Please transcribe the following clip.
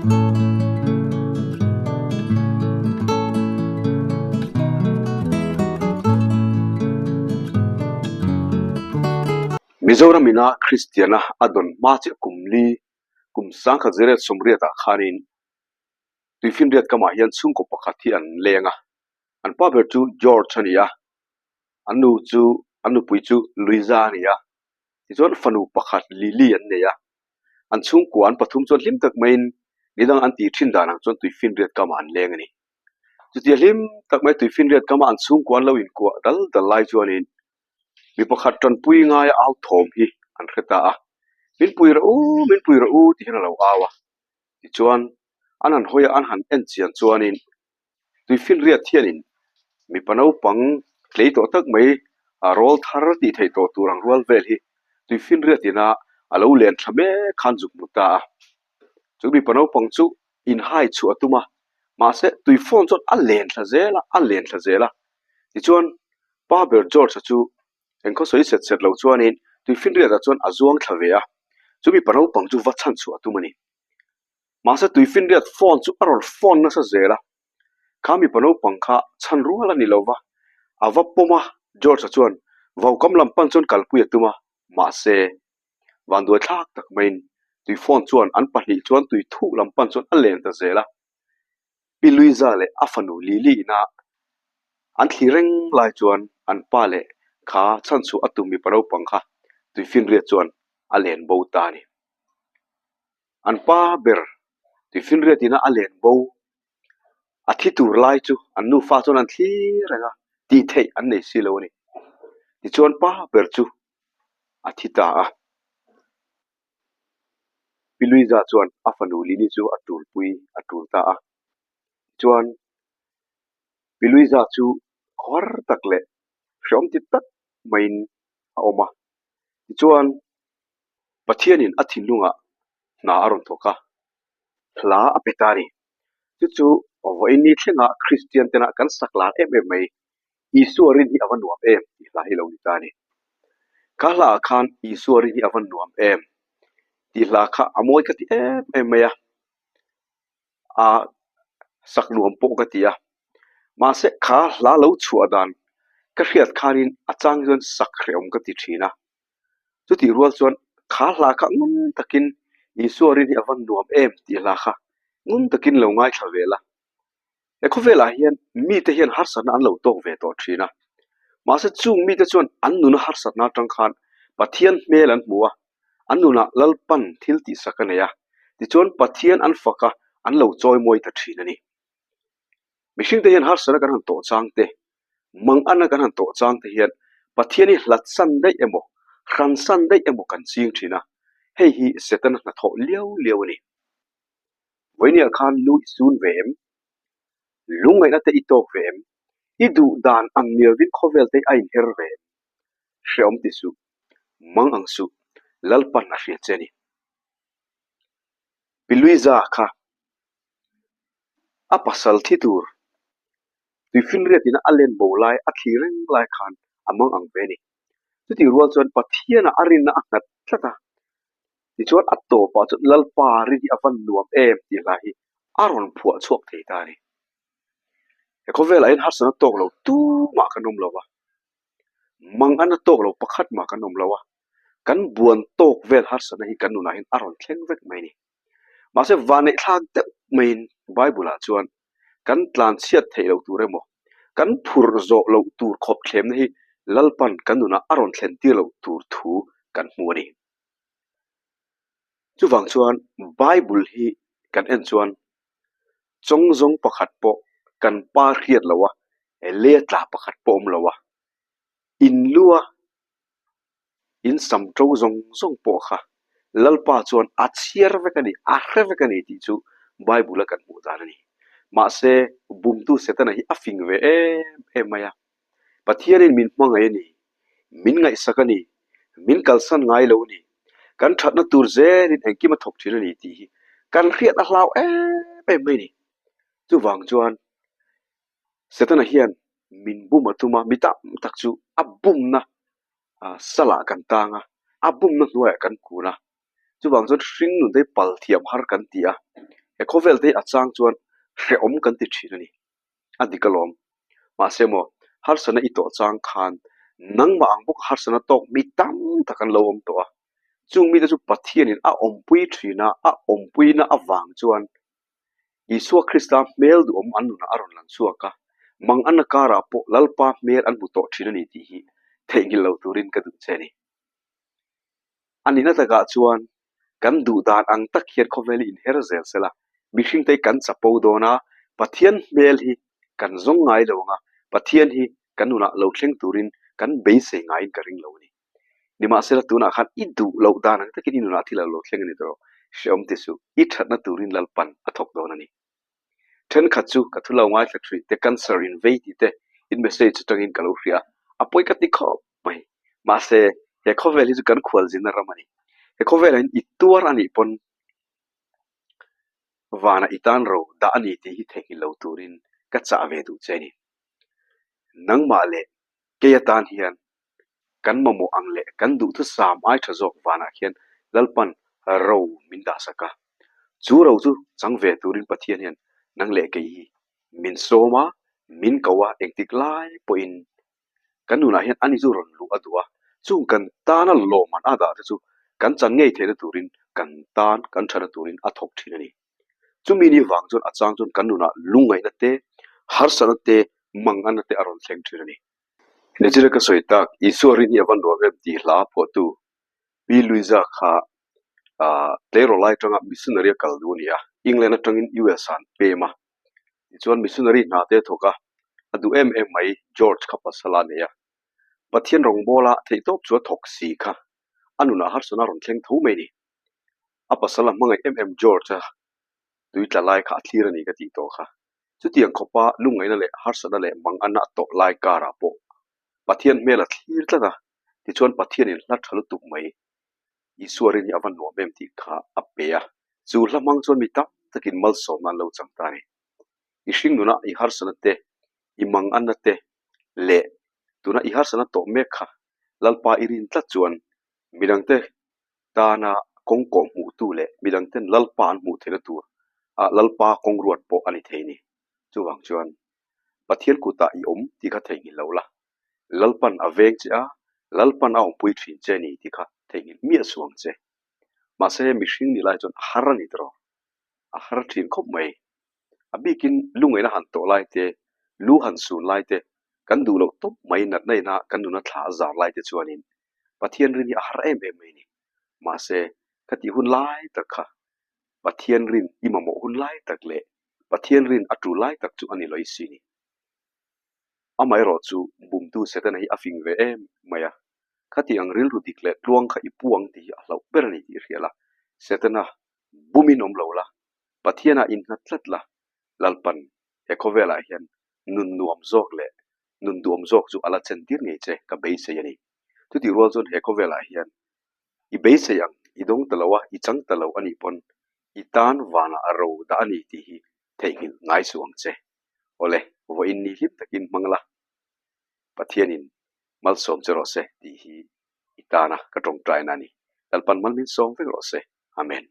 Mizoram ina Kristiana a dawn hma chiah kum li kum sangkhat ziriat sawmriatah khanin Tuifinriat kamah hian chhungkaw pakhat hi an leng a, an pa ber chu George a ni a, an nu chu an nupui chu Luiza a ni a, tichuan fanu pakhat Lily an nei a, an chhungkua an pathum chuan hlim tak maiin nidang an tih thin dan ang chuan Tuifinriat kamah an leng a ni. Chutia hlim tak mai Tuifinriat kama an chhungkua an lo inkuah dal dal lai chuanin mi pakhat tanpui ngaia au thawm hi an hre ta a, Min pui rawh u, min pui rawh u tih hian a lo au a. Tichuan, an han hawi a, an han en chian chuanin tuifinriat hianin mipa naupang tlei tawh tak mai a rawl thar tih theih tawh tur ang rual vel hi tuifinriat ina a lo len thla mek khan zuk hmu ta a. Chu mipa naupang chu inhai chhuah a tum a, mahse tuifawn chuan a len thla zel a, a len thla zel a. Tichuan, pa ber George-a chu Engkhaw sawi set set lo chuanin tuifinriatah chuan a zuang thla ve a, chu mipa naupang chu va chhan chhuah a tum a ni. Mahse tuifinriat phone chu a rawn phone nasa zel a, kha mipa naupang kha chhan rual a ni lo va, a va pawm a, George-a chuan vaukam lam pan chuan kalpui a tum a, mahse vanduai thlak tak maiin tui phone chuan an pahnih chuan tui thuk lam pan chuan a len ta zel a. Pi Luiza leh a fanu Lily ina an thli reng lai chuan an pa leh kha chhanchhuah a tum mipa naupang kha tuifinriat chuan a len bo ta a ni. An pa ber tuifinriat ina a len bo a thi tur lai chu an nufa chuan an thli reng a, tih theih an nei si lo a ni. Tichuan pa ber chu a thi ta a. Pi Luiza chuan a fanu Lily chu a tulpui a tul ta a. Tichuan, Pi Luiza chu khawhar tak leh hreawm ti tak maiin a awm a. Tichuan, Pathianin a thinlungah hna a rawn thawk a, hla a pe ta a ni. Chu chu vawiin ni thlenga Kristian tena kan sak lar em em mai Isua rin hi a va nuam em tih hla hi lo ni ta a ni. Ka hlaah khan Isua rin hi a va nuam em tih hla kha a mawi ka ti em em mai a, a sak nuam pawh ka ti a. Mahse kha hla lo chhuah dan ka hriat khanin a chang chuan sak hrehawm ka ti thin a. Chutih rual chuan kha hla kha ngun takin Isua rin hi a va nuam em tih hla kha ngun takin lo ngaithla ve la. He khawvelah hian mite hian harsatna an lo tawk ve tawh thin a, mahse chung mite chuan an nuna harsatna atang khan Pathian hmel an hmu a, an nunah Lalpan thil tihsak a nei a, tichuan Pathian an fak a, an lo chawimawi ta thin a ni. Mihringte hian harsatna kan han tawh chang te, manganna kan han tawh chang te hian Pathian hi hlatsan daih emaw, hransan daih emaw kan ching thin a, hei hi Setana hnathawh liau liau a ni. Vawinia khan lu i sun ve em? Lungngaihna te i tawk ve em? I duh dan ang nilovin khawvel te a inher ve em? Hreawm ti suh, mang ang suh, Lalpan a hria che a ni. Pi Luiza kha a pasal thi tur tuifinriat ina a len bo lai a thli reng lai khan a mang ang ve a ni. Chutih rual chuan Pathianah a rinna a nghat tlat a, Tichuan a tawpah chuan Lalpa rin hi a van nuam em tih hla hi a rawn phuah chhuak thei ta a ni. He khawvelah hian harsatna tawk lo tumah kan awm lo va, manganna tawk lo pakhat mah kan awm lo a, kan buan tawk vel harsatna hi kan nunah hian a rawn thleng vek mai a ni. Mahse vaneihthlak deuh maiin Bible-ah chuan kan tlanchhiat theih loh tur emaw, kan phurh zawh loh tur khawp thlemna hi Lalpan kan nunah a rawn thlen tir loh tur thu kan hmu a ni. Chuvang chuan Bible hi kan en chuan chawng zawng pakhat pawh kan pa hriat lo a, lei a tla pakhat pawh awm lo a, in lu a in sam to zawng zawng pawh kha Lalpa chuan a chhiar vek a ni, a hre vek a ni tih chu Bible a kan hmuh dan a ni. Mahse bumtu Setana hi a fing ve em em mai a, Pathianin min hmangaih a ni, min ngaihsak a ni, min kalsan ngai lo a ni, kan thatna tur zelin engkim a thawk thin a ni tih hi kan hriat a hlau em em mai a ni. Chuvang chuan Setana hian min bum a tum a, mi tam tak chu a bumna salah kan tang a, a bumna hnuaiah kan kun a, chuvang chuan hring nun te hi pal thiam har kan ti a. He khawvel te hi a chang chuan hrehawm kan ti thin a ni. A dik alawm. Mahse maw, harsatna i tawh chang khan nangmah ang bawk harsatna tawk mi tam tak an lo awm tawh a. Chung mite chu Pathianin a awmpui thin a, a awmpuina avang chuan Isua Krista hmel duhawm an nunah a rawn lang chhuak a, mang anna karah pawh Lalpa hmel an hmu tawh thin a ni tih hi theihnghilh lo turin ka duh che a ni. A nihna takah chuan kan duh dan ang tak hian khawvel hi inher zel sela, mihringte hi kan chapo dawn a, Pathian hmel hi kan zawng ngai lo ang a, Pathian hi kan nunah lo thleng turin kan beisei ngaiin ka ring lo a ni. Nimahsela tunah khan i duh loh dan ang takin i nunah thil a lo thleng a ni tawh, hrehawm ti suh, i thatna turin Lalpan a thawk dawn a ni. Thenkhat chu ka thu lo ngaithla thui te cancer in vei tih te in message atangin ka lo hria a, a pawi ka ti khawp mai. Mahse he khawvel hi chu kan khualzinna ram a ni. He khawvelah hian i tuar a nih pawn vanah i tan ro dah a ni tih hi theihnghilh lo turin ka chah ve duh che a ni. Nangmah leh kei atan hian kan mamawh ang leh kan duhthusam ai tha zawk vanah khian Lalpan ro min dah sak a. Chu ro chu chang ve turin Pathian hian nang leh kei hi min sawm a, min ko a, engtik lai pawhin kan nunah hian ani chu rawn luh a duh a. Chung kan tana lawmman a dah te chu kan chan ngei theihna turin kan tan kan thana turin a thawk thin a ni. Chumi ni vang chuan a chang chuan kan nunah lungngaihna te, harsatna te, manganna te a rawn thleng thin a ni. Nichina ka sawi tak, Isua rin hi a va nuam em tih hla phuahtu Pi Luiza kha tleirawl lai atanga missionary a kal duh a ni a, England atangin US ah an pem a, tichuan missionary hna te a thawk a, a duh em em mai George kha pasal a nei a, Pathian rawngbawla theihtawp chu a thawk si kha a nunah harsatna a rawn thleng tho mai a ni. A pasal a hmangaih em em George a tui tla lai kha a thlir a ni ka tih tawh kha. Chutiang khawpa lungngaihna leh harsatna leh manganna a tawh lai karah pawh Pathian hmel a thlir tlat a, tichuan Pathianin hla tha lutuk mai Isua rin hi a va nuam em tih kha a pe a, chu hla hmang chuan mi tam takin malsawmna an lo chang ta a ni. I hringnuna i harsatna te, i manganna te leh tuna i harsatna tawh mek kha Lalpa i rin tlat chuan midangte tana kawng kawh hmuhtu leh midangten Lalpa an hmuh theihna tur ah Lalpa kawng ruat pawh a ni thei ni. Chuvang chuan Pathian kutah i awm tih kha theihnghilh lo la, Lalpan a veng che a, Lalpan a awmpui thin che ni tih kha theihnghilh miah suh ang che. Mahse mihring nih lai chuan a har a ni tawh, a har thin khawp mai. A bikin lungaihna han tawh lai te, lu han sun lai te, kan duh loh tawp mai natna ina kan nuna thla a zar lai te chuanin Pathian rin hi a har em em mai ni. Mahse, ka tih hun lai tak kha Pathian rin i mamawh hun lai tak leh Pathian rin a tul lai tak chu a ni lo i si ni. Amaherawh chu bumtu Setana hi a fing ve em mai a, khati ang rilru dik leh tluang kha i pu ang tih hi a hlauh ber a ni tih hria la, Setana bumin awm lo la, Pathianah innghat tlat la, Lalpan he khawvelah hian nun nuam zawk leh nun duam zawk chu a la chen tir ngei che ka beisei a ni. Chutih rual chuan he khawvelah hian i beisei ang, i dawng ta lo a, i chang ta lo a nih pawn i tan vanah a ro dah a ni tih hi theihnghilh ngai suh ang che. Awle, vawiin ni hlim takin hmang la, Pathianin malsawm che rawh se tih hi i tana ka tawngtaina a ni. Lalpan mal min sawm vek rawh se. Amen.